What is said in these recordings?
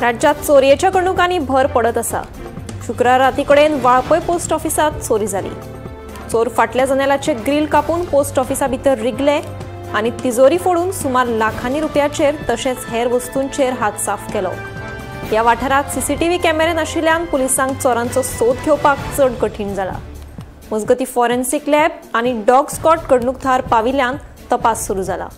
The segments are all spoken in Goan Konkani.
राज्यात चोरयेच्या घडणुकांनी भर पडत आसा। शुक्रार रातीकडेन वाळपय पोस्ट ऑफिसात चोरी जाली। चोर फाटल्या जनेलाचे ग्रील कापून पोस्ट ऑफिसा भितर रिगले आनी तिजोरी फोडून सुमार लाखांनी रुपयाचेर तशेंच हेर वस्तूंचेर हात साफ केलो। ह्या वाठारात सीसीटीव्ही कॅमेरे नाशिल्ल्यान पुलिसांक चोरांचो सोद घेवपाक चड कठीण जाला। मजगती फॉरेन्सिक लॅब आनी डॉग स्क्वॉड घडणूक थळार पाविल्ल्यान तपास सुरू जाला।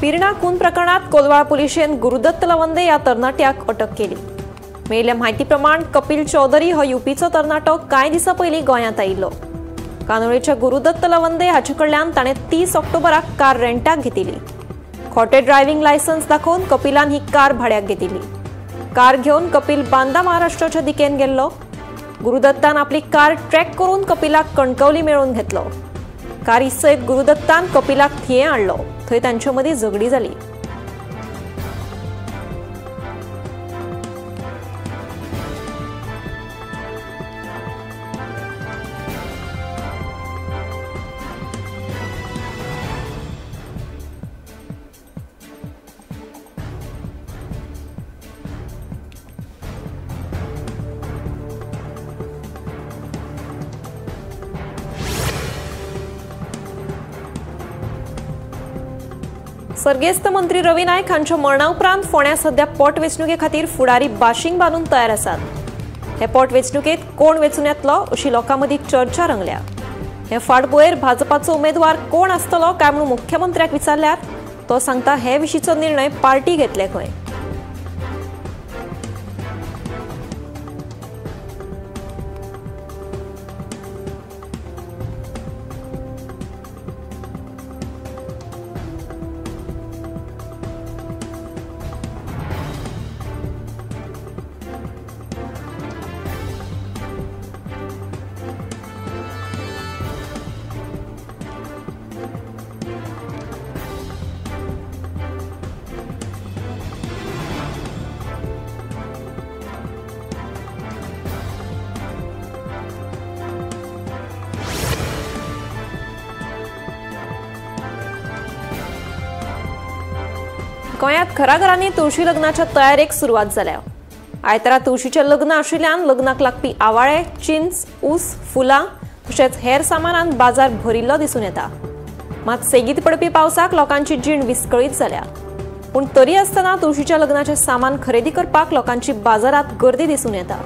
पिर्णा खून प्रकरणात कोलवाळ पुलिशेन गुरुदत्त लवंदे या तरणाट्याक अटक केली। मेळिल्ल्या म्हायती प्रमाण कपिल चौधरी हो युपीचो तरणाटो कांय दिसां पयलीं गोंयांत आयिल्लो। कानोळेच्या गुरुदत्त लवंदे हाचे कडल्यान ताणें 30 ऑक्टोबराक कार रेंटाक घेतिल्ली। खोटे ड्रायव्हिंग लायसन्स दाखोवन कपिलान ही कार भाड्याक घेतिल्ली। कार घेवन कपिल बांदा महाराष्ट्राच्या दिकेन गेल्लो। गुरुदत्तान आपली कार ट्रॅक करून कपिलाक कणकवली मेळोवन घेतलो। कारी सयत गुरुदत्तान कपिलाक थिये हाडलो। थंय तांचे मदीं झगडी जाली। सर्गेस्त मंत्री रवी नायक हांच्या मरणा उपरांत फोंड्या सध्या पोटवेंचणुके खातीर फुडारी बाशिंग बांदून तयार आसात। हे पोटवेंचणुकेत कोण वेंचून येतलो अशी लोकां मदीं चर्चा रंगल्या। हे फाटभुंयेर भाजपाचो उमेदवार कोण आसतलो काय म्हणून मुख्यमंत्र्याक विचारल्यार तो सांगता हे विशींचो निर्णय पार्टी घेतले खंय। गोंयांत घराघरांनी तुळशी लग्नाच्या तयारेक सुरवात जाल्या। आयतारा तुळशीचें लग्न आशिल्ल्यान लग्नाक लागपी आवाळे, चिंच, ऊस, फुलां तशेंच हेर सामानान बाजार भरिल्लो दिसून येता। मात सेगीत पडपी पावसाक लोकांची जीण विस्कळीत जाल्या। पूण तरी आसतना तुळशीच्या लग्नाचें सामान खरेदी करपाक लोकांची बाजारांत गर्दी दिसून येता।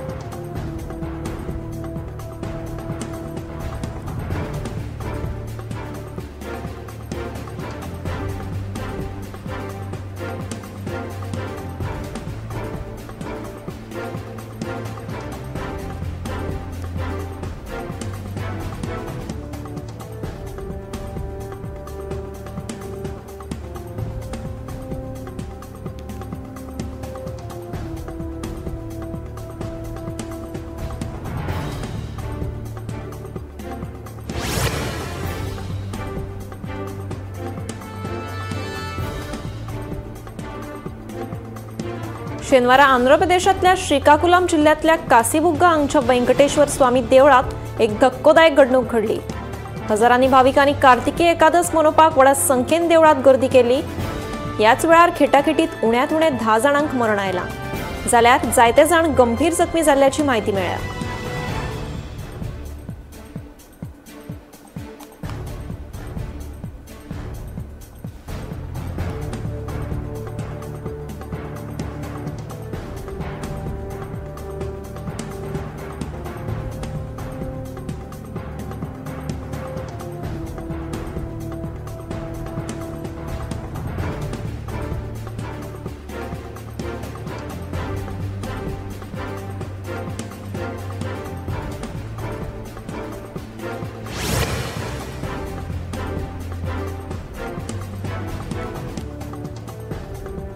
शेनवारा आंध्र प्रदेशातल्या श्रीकाकुलम जिल्ह्यातल्या कासीबुग्गा हांगच्या वेंकटेश्वर स्वामी देवळात एक धक्कोदायक घडणूक घडली। हजारांनी भाविकांनी कार्तिकी एकादश मनोवपाक व्हडा संख्येन देवळात गर्दी केली। ह्याच वेळार खेटाखेटीत उण्यात उणे 10 जाणांक मरण आयलां, जाल्यार जायते जाण गंभीर जखमी जाल्ल्याची म्हायती मेळ्ळ्या।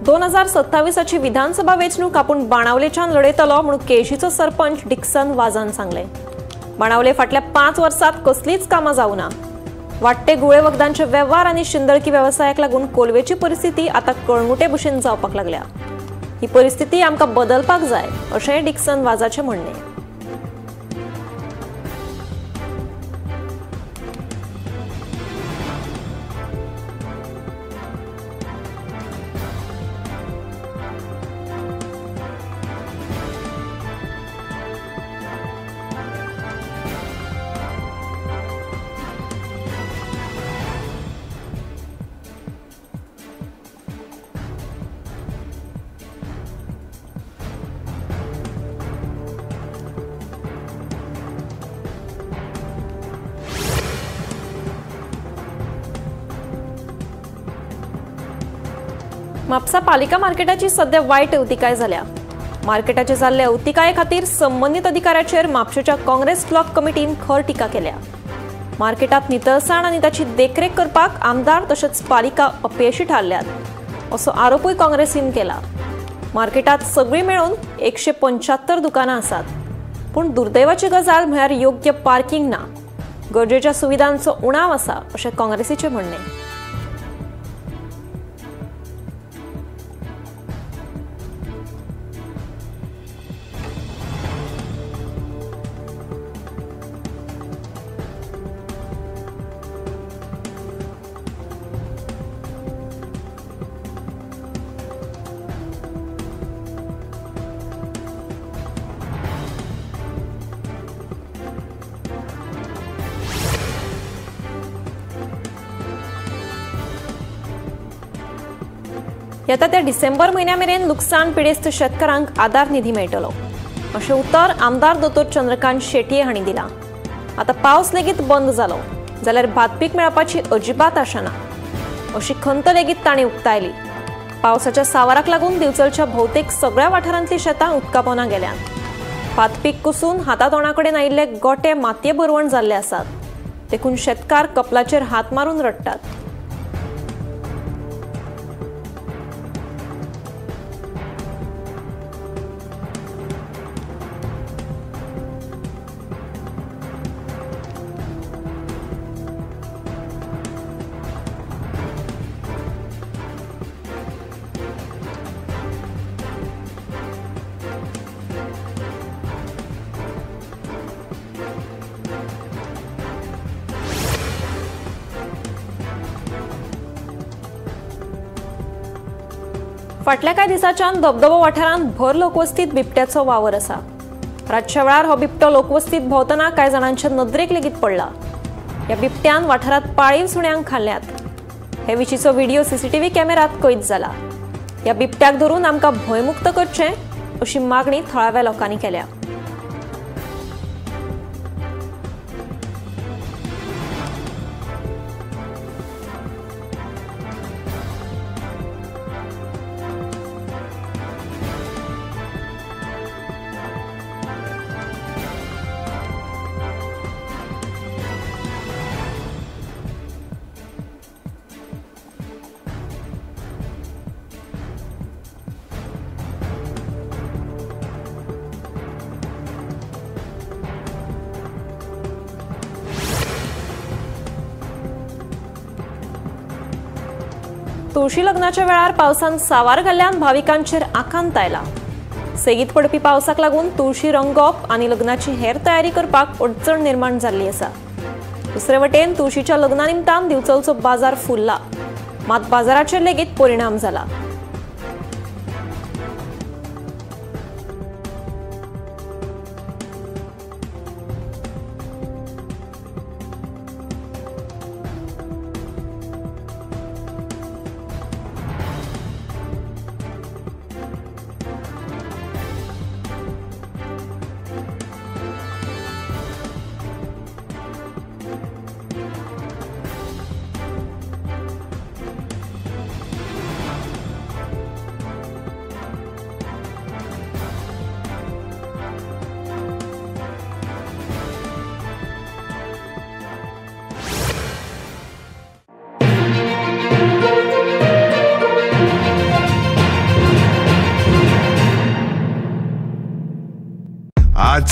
2027ची विधानसभा वेंचणूक आपूण बाणावलेच्यान लढयतलो म्हणून केशीचो सरपंच डिक्सन वाजान सांगलें। बाणावले फाटल्या 5 वर्सात कसलीच कामां जावना। वाडटे गुळे वखदांचे वेव्हार आनी शिंदळकी वेवसायाक लागून कोलवेची परिस्थिती आतां कळंगुटे भशेन जावपाक लागल्या। ही परिस्थिती आमकां बदलपाक जाय अशेंय डिक्सन वाजाचें म्हणणें। म्हापसा पालिका मार्केटाची सध्या वायट अवतिकाय जाल्या। मार्केटाचे जाल्ले अवतिकाये खातीर संबंदीत अधिकाऱ्याचेर म्हापशेच्या काँग्रेस ब्लॉक कमिटीन खर टिका केल्या। मार्केटात नितळसाण आनी ताची देखरेख करपाक आमदार तशेंच पालिका अपयशी थारल्यात असो आरोपूय काँग्रेसीन केला। मार्केटात सगळीं मेळून 175 दुकानां आसात, पूण दुर्दैवाची गजाल म्हळ्यार योग्य पार्किंग ना, गरजेच्या सुविधांचो उणाव आसा अशें काँग्रेसीचें म्हणणें। येता त्या डिसेंबर म्हयन्या मेरेन लुकसाण पिडेस्त शेतकारांक आदार निधी मेळटलो अशें उतर आमदार दोतोर चंद्रकांत शेटये हांणी दिलां। आतां पावस लेगीत बंद जालो जाल्यार भात पीक मेळपाची अजिबात आशा ना अशी खंत लेगीत तांणी उक्तायली। पावसाच्या सावाराक लागून दिवचलच्या भोवतेक सगळ्या वाठारांतली शेतां उदकापोना गेल्यांत। भात पीक कुसून हाता तोंडा कडेन आयिल्ले गोटे मातये भरवण जाल्ले आसात, देखून शेतकार कपलाचेर हात मारून रडटात। फाटल्या कांय दिसांच्यान धबधबो वाठारांत भर लोकवस्तीत बिबट्याचो वावर आसा। रातच्या वेळार हो बिबटो लोकवस्तीत भोंवतना कांय जाणांच्या नदरेक लेगीत पडला। ह्या बिबट्यान वाठारांत पाळीव सुण्यांक खाल्ल्यात। हे विशींचो व्हिडिओ सीसीटीव्ही कॅमेरात कैद जाला। ह्या बिबट्याक धरून आमकां भंयमुक्त करचें अशी मागणी थळाव्या लोकांनी केल्या। तुळशी लग्नाच्या वेळार पावसान सावार घाल्ल्यान भाविकांचेर आकांत आयला। सेगीत पडपी पावसाक लागून तुळशी रंगोवप आनी लग्नाची हेर तयारी करपाक अडचण निर्माण जाल्ली आसा। दुसरे वटेन तुळशीच्या लग्ना निमतान दिवचलचो बाजार फुल्ला, मात बाजाराचेर लेगीत परिणाम जाला।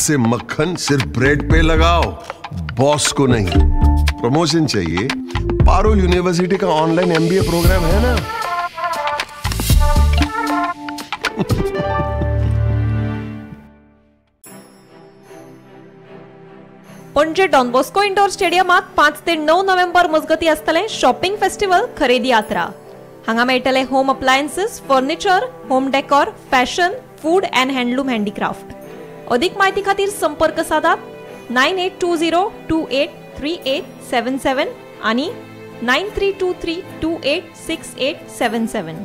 से मक्खन सिर्फ ब्रेड पे लगाओ, बॉस को नहीं। प्रमोशन चाहिए, पारुल यूनिवर्सिटी का ऑनलाइन एमबीए प्रोग्राम है ना। पणजे डॉन बॉस्को इंडोर स्टेडियमात 5 ते 9 नोव्हेंबर मजगती आसतलें शॉपिंग फेस्टिवल खरेदी यात्रा। हांगा मेळटले home appliances, furniture, home decor, fashion, food and handloom handicraft. अधिक माहिती खातीर संपर्क साधात 9820283877 आणि 9323286877।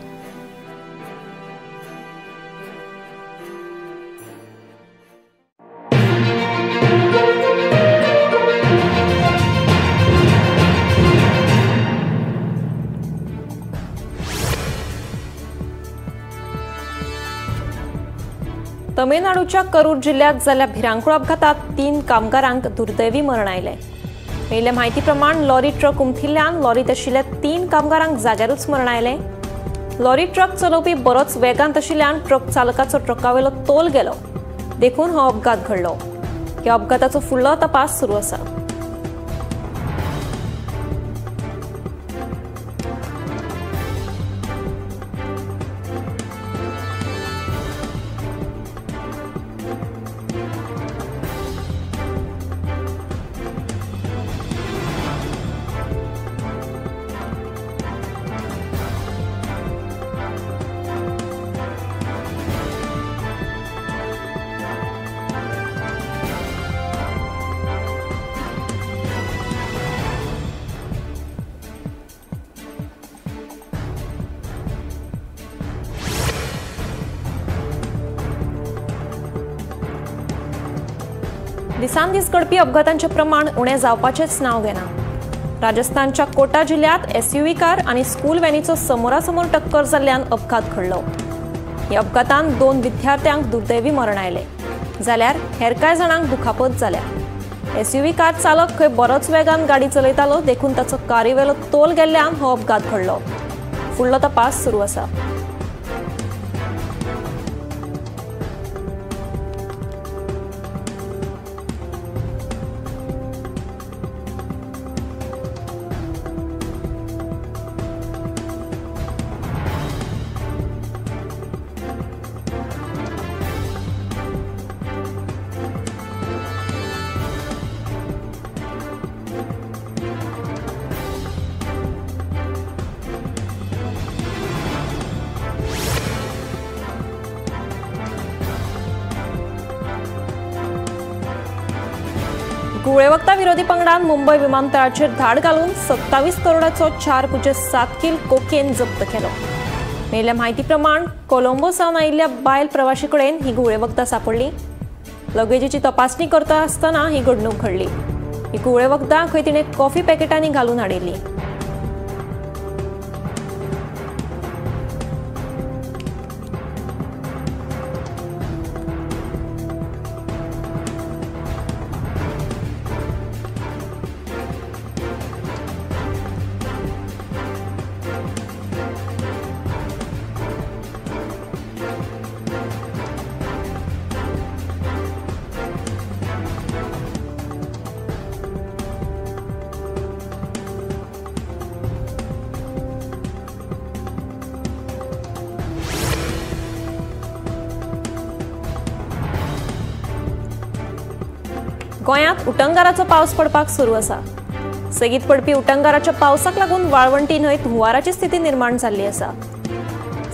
तमिळनाडूच्या करूर जिल्ह्यात जाल्ल्या भिरांकूळ अपघातात 3 कामगारांक दुर्दैवी मरण आयलें। मेळिल्ले म्हायती प्रमाण लॉरी ट्रक उमथिल्ल्यान लॉरीत आशिल्ल्या 3 कामगारांक जाग्यारूच मरण आयलें। लॉरी ट्रक चलोवपी बरोच वेगांत आशिल्ल्यान ट्रक चालकाचो ट्रकावेलो तोल गेलो, देखून हो अपघात घडलो। ह्या अपघाताचो फुडलो तपास सुरू आसा। दिसान दीस घडपी अपघातांचें प्रमाण उणें जावपाचेंच नांव घेना। राजस्थानच्या कोटा जिल्ह्यात एसयूव्ही कार आनी स्कूल व्हॅनीचो समोरासमोर टक्कर जाल्ल्यान अपघात घडलो। ह्या अपघातान 2 विद्यार्थ्यांक दुर्दैवी मरण आयलें, जाल्यार हेर कांय जाणांक दुखापत जाल्या। एसयूव्ही कार चालक खंय बरोच वेगान गाडी चलयतालो, देखून ताचो कारीवेलो तोल गेल्ल्यान हो अपघात घडलो। फुडलो तपास सुरू आसा। घुंवळे विरोधी पंगडान मुंबय विमानतळाचेर धाड घालून 27 करोडाचो 4.7 किल कोकेन जप्त केलो। मेळिल्ल्या म्हायती प्रमाण कोलंबो सावन आयिल्ल्या बायल प्रवाशी कडेन ही घुंवळे वखदां सांपडली। लगेजीची तपासणी करता आसतना ही घडणूक घडली। ही घुंवळे वखदां खंय तिणें कॉफी पॅकेटांनी घालून हाडिल्ली। गोंयांत उटंगाराचो पावस पडपाक सुरू आसा। सेगीत पडपी उटंगाराच्या पावसाक लागून वाळवंटी न्हंयत हुंवाराची स्थिती निर्माण जाल्ली आसा।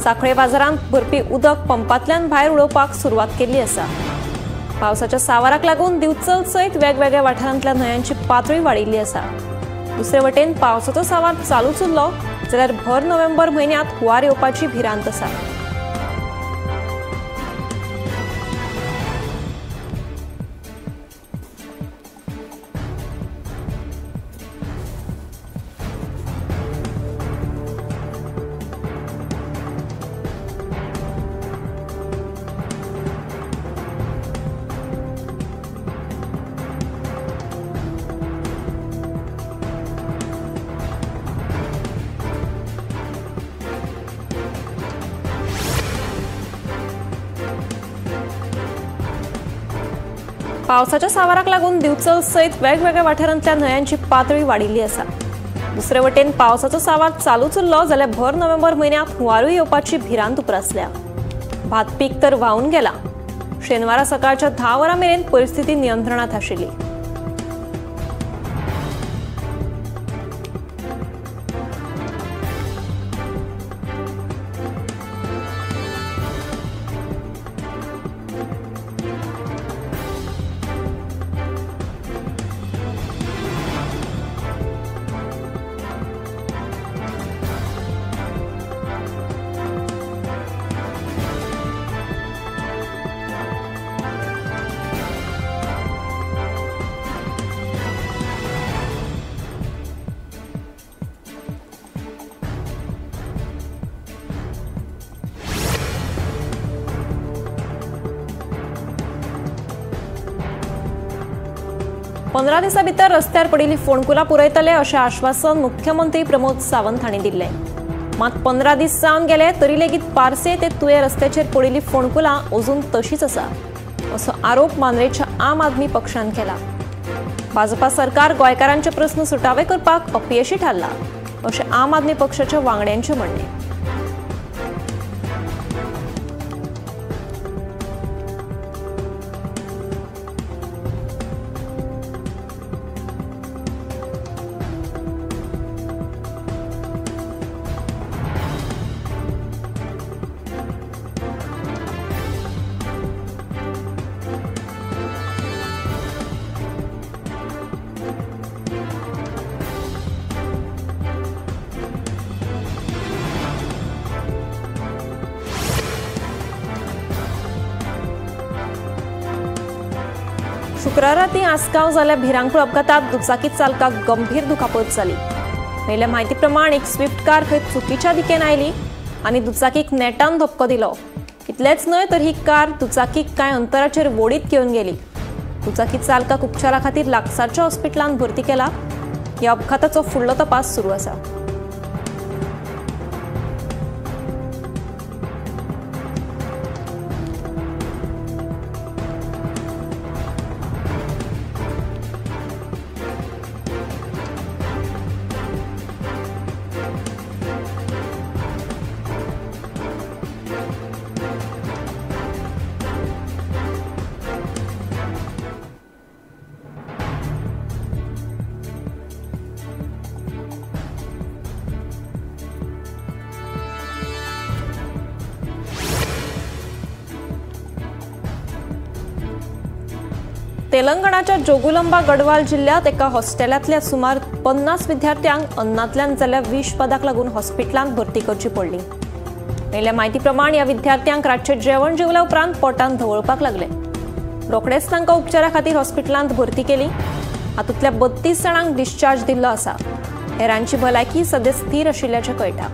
सांखळे बाजारांत भरपी उदक पंपांतल्यान भायर उडोवपाक सुरवात केल्ली आसा। पावसाच्या सावाराक लागून दिवचल सयत वेगवेगळ्या वाठारांतल्या न्हंयांची पातळी वाडिल्ली आसा। दुसरे वटेन पावसाचो सावार चालूच उरलो जाल्यार भर नोव्हेंबर म्हयन्यांत हुंवार येवपाची भिरांत आसा। पावसाच्या सांवाराक लागून दिवचल सयत वेगवेगळ्या वाठारांतल्या न्हंयांची पातळी वाडिल्ली आसा. दुसरे वटेन पावसाचो सांवार चालूच उरलो जाल्यार भर नोव्हेंबर म्हयन्यांत हुंवारूय येवपाची भिरांत उप्रासल्या. भात पीक तर व्हांवून गेला. शेनवारा सकाळच्या 10 वरां मेरेन परिस्थिती नियंत्रणात आशिल्ली. पंदरा दिसां भितर रस्त्यार पडिल्ली फोंडकुलां पुरयतले अशें आश्वासन मुख्यमंत्री प्रमोद सावंत हांणी दिल्लें. मात 15 दीस जावन गेले तरी लेगीत पार्से ते तुये रस्त्याचेर पडिल्ली फोंडकुलां अजून तशीच आसा असो आरोप मांद्रेच्या आम आदमी पक्षान केला. भाजपा सरकार गोंयकारांचे प्रस्न सुटावे करपाक अपयशी थारला अशें आम आदमी पक्षाच्या वांगड्यांचें म्हणणें. शुक्रारा ती आसगांव जाल्ल्या भिरांकूळ अपघातात दुचाकी चालकाक गंभीर दुखापत जाली. मेळिल्ल्या म्हायती प्रमाण एक स्विफ्ट कार खंय चुकीच्या दिकेन आयली आनी दुचाकीक नेटान धपको दिलो. इतलेंच न्हय तर ही कार दुचाकीक कांय अंतराचेर वोडीत घेवन गेली. दुचाकी चालकाक उपचारा खातीर लागसारच्या हॉस्पिटलांत भरती केला. ह्या अपघाताचो फुडलो तपास सुरू आसा. तेलंगणाच्या जोगुलंबा गडवाल जिल्ह्यात एका हॉस्टेलांतल्या सुमार 50 विद्यार्थ्यांक अन्नांतल्यान जाल्ल्या विषबाधाक लागून हॉस्पिटलांत भरती करची पडली. मेळिल्ल्या म्हायती प्रमाण ह्या विद्यार्थ्यांक रातचें जेवण जेवल्या उपरांत पोटांत धवळपाक लागले. रोखडेच तांकां उपचारा खातीर हॉस्पिटलांत भरती केली. हातूंतल्या 32 जाणांक डिस्चार्ज दिल्लो आसा. हेरांची भलायकी सद्या स्थीर आशिल्ल्याचें कळटा.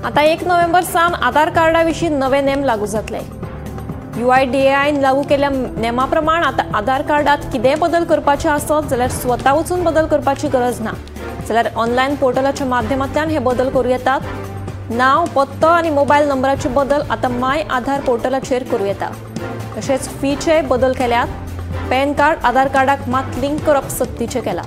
आता 1 नोव्हेंबर सावन आधार कार्डा विशीं नवे नेम लागू जातले. UIDAI लागू केल्ल्या नेमा प्रमाण आता आधार कार्डात कितेंय बदल करपाचे आसत जाल्यार स्वता वचून बदल करपाची गरज ना, जाल्यार ऑनलायन पोर्टलाच्या माध्यमांतल्यान हे बदल करूं येतात. नाव, पत्तो आनी मोबायल नंबराचे बदल आतां माय आधार पोर्टलाचेर करूं येता. तशेंच फीचे बदल केल्यात. पॅन कार्ड आधार कार्डाक मात लिंक करप सक्तीचें केलां.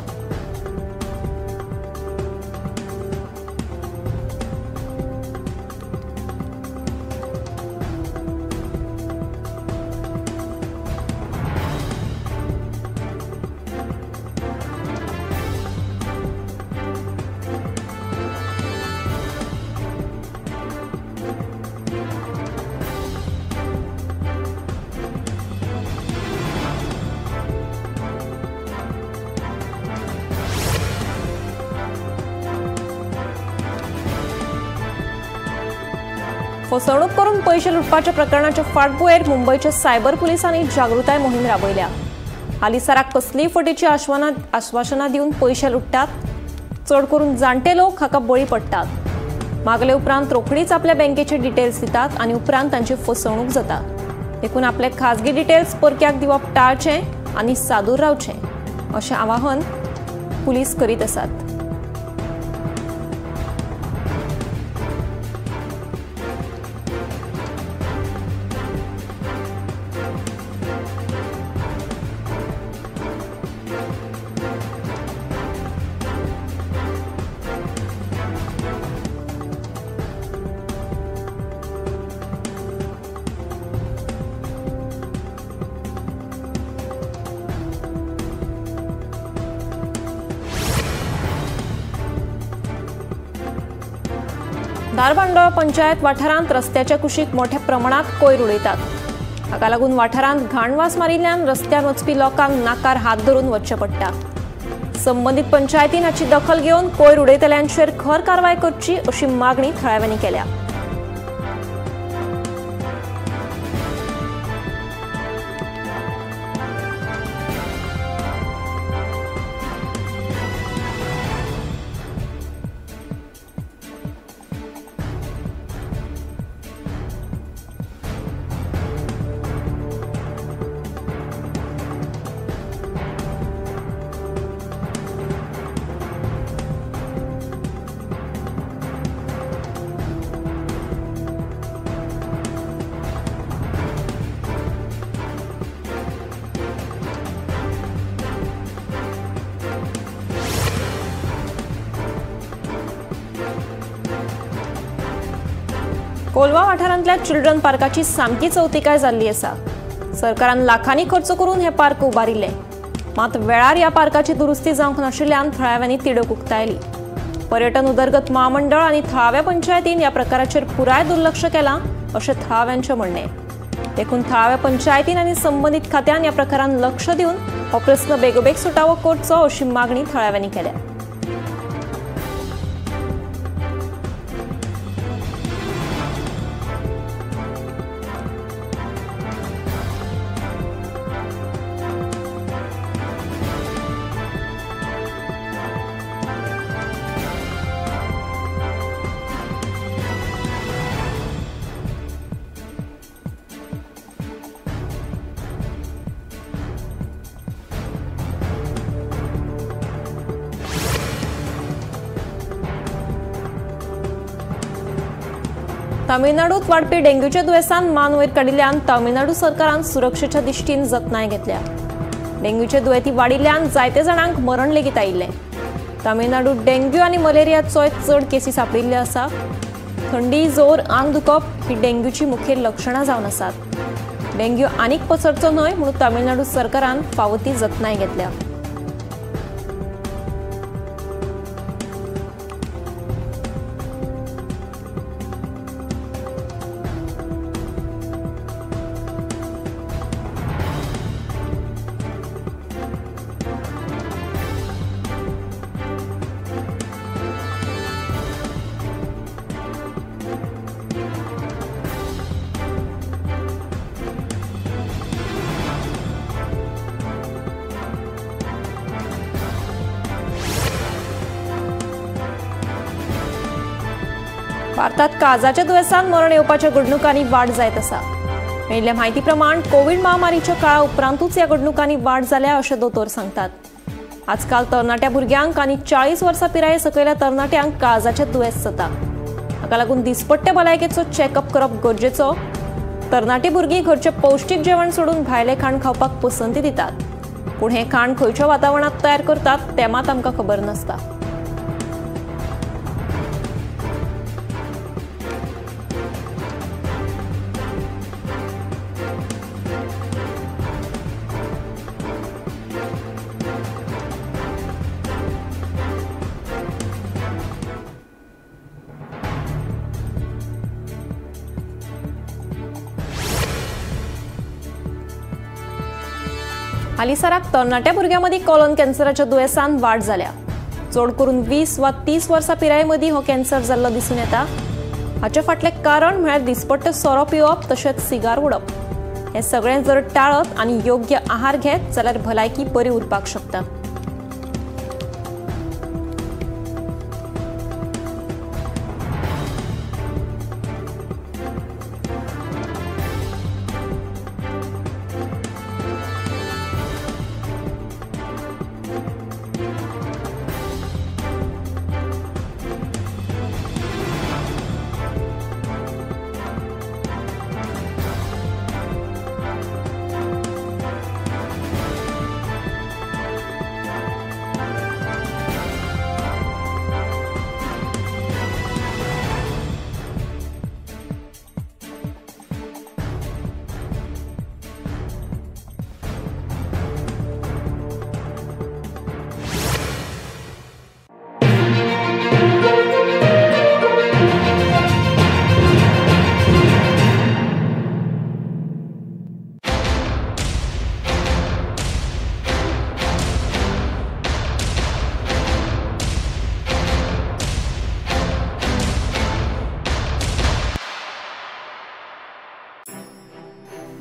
फसवणूक करून पयशे लुटपाच्या प्रकरणाच्या फाटभुंयेर मुंबयच्या सायबर पुलिसांनी जागृताय मोहीम राबयल्या। हालींसराक कसलीय फटीची आश्वासनां दिवन पयशे लुट्टात। चड करून जाणटे लोक हाका बळी पडटात। मागले उपरांत रोखडीच आपल्या बँकेचे डिटेल्स दितात आनी उपरांत तांची फसवणूक जाता। देखून आपले खाजगी डिटेल्स परक्याक दिवप टाळचें आनी सादूर रावचें अशें आवाहन पुलीस करीत आसात। धारबांदोडा पंचायत वाठारांत रस्त्याच्या कुशीक मोठ्या प्रमाणात कोयर उडयतात। हाका लागून वाठारांत घाणवास मारिल्ल्यान रस्त्यार वचपी लोकांक नाकार हात धरून वचचें पडटा। संबंदीत पंचायतीन हाची दखल घेवन कोयर उडयतल्यांचेर खर कारवाय करची अशी मागणी थळाव्यांनी केल्या। कोलवा वाठारांतल्या चिल्ड्रन पार्काची सामकी चवतिकाय जाल्ली आसा। सरकारान लाखांनी खर्च करून हे पार्क उबारिल्ले, मात वेळार ह्या पार्काची दुरुस्ती जावंक नाशिल्ल्यान थळाव्यांनी तिडक उक्तायली। पर्यटन उदरगत महामंडळ आनी थळाव्या पंचायतीन ह्या प्रकाराचेर पुराय दुर्लक्ष केलां अशें थळाव्यांचें म्हणणें। देखून थळाव्या पंचायतीन आनी संबंदीत खात्यान ह्या प्रकारान लक्ष दिवन हो प्रस्न बेगोबेग सुटावो करचो अशी मागणी थळाव्यांनी केल्या। तामिळनाडूत वाडपी डेंग्यूच्या दुयेंसान मान वयर काडिल्ल्यान तामिळनाडू सरकारान सुरक्षेच्या दृश्टीन जतनाय घेतल्या। डेंग्यूचे दुयेंती वाडिल्ल्यान जायते जाणांक मरण लेगीत आयिल्लें। तामिळनाडूत डेंग्यू आनी मलेरियाचोय चड केसी सांपडिल्ल्यो आसा। थंडी, जोर, आंग दुखप ही डेंग्यूची मुखेल लक्षणां जावन आसात। डेंग्यू आनीक पसरचो न्हय म्हणून तामिळनाडू सरकारान फावो ती जतनाय घेतल्या। भारतात काळजाच्या दुयेंसान मरण येवपाच्या घडणुकांनी वाड जायत आसा। मेळिल्ल्या म्हायती प्रमाण कोवीड महामारीच्या काळा उपरांतूच ह्या घडणुकांनी वाड जाल्या अशें दोतोर सांगतात। आजकाल तरणाट्या भुरग्यांक आनी 40 वर्सां पिराये सकयल्या तरणाट्यांक काळजाचें दुयेंस जाता। हाका लागून दिसपट्टे भलायकेचो चॅकअप करप गरजेचो। तरणाटी भुरगीं घरचें पौश्टीक जेवण सोडून भायलें खाण खावपाक पसंती दितात, पूण हें खाण खंयच्या वातावरणांत तयार करतात तें मात आमकां खबर नासता। हालींसराक तरणाट्या भुरग्यां मदीं कोलन कॅन्सराच्या दुयेंसान वाड जाल्या। चड करून 20 वा 30 वर्सां पिराये मदीं हो कॅन्सर जाल्लो दिसून येता। हाचे फाटलें कारण म्हळ्यार दिसपट्टे सोरो पिवप तशेंच सिगार ओडप. हे सगळें जर टाळत आनी योग्य आहार घेत जाल्यार भलायकी बरी उरपाक शकता.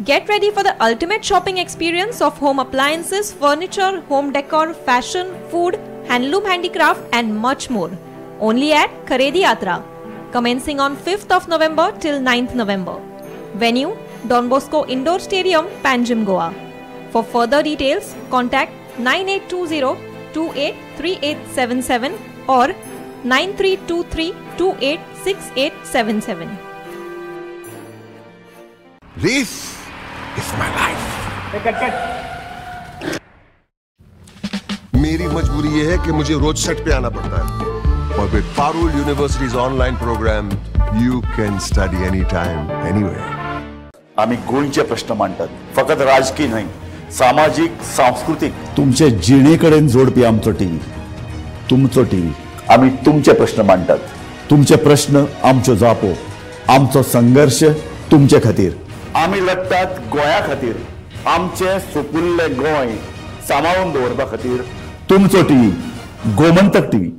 Get ready for the ultimate shopping experience of home appliances, furniture, home decor, fashion, food, handloom handicraft and much more. Only at Kharedi Yatra. Commencing on 5th of November till 9th November. Venue, Don Bosco Indoor Stadium, Panjim, Goa. For further details, contact 9820 283877 or 9323 286877. This is my life. मेरी मजबूरी ये है कि मुझे रोज सेट पे आना पड़ता है और with Parul University's online program, you can study anytime, anywhere. आम्ही गोंयचे प्रश्न मांडतात, फकत राजकीय न्हय, सामाजिक, सांस्कृतिक, तुमचे जिणेकडेन जोडपी आमचो टीव्ही, तुमचो टीव्ही. आम्ही तुमचे प्रश्न मांडतात, तुमचे प्रश्न आमच्यो जापो, आमचो संघर्ष तुमचे खातीर. आमी लढतात गोंया खातीर, आमचे सुपुल्ले गोंय सांबाळून दवरपा खातीर. तुमचो टीव्ही, गोमंतक टीव्ही.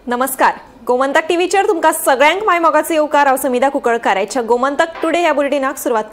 नमस्कार, गोमंतक टीव्हीचेर तुमकां सगळ्यांक माय मोगाचो येवकार. हांव समिधा कुंकळकार. आयच्या गोमंतक टुडे ह्या बुलेटिनाक सुरवात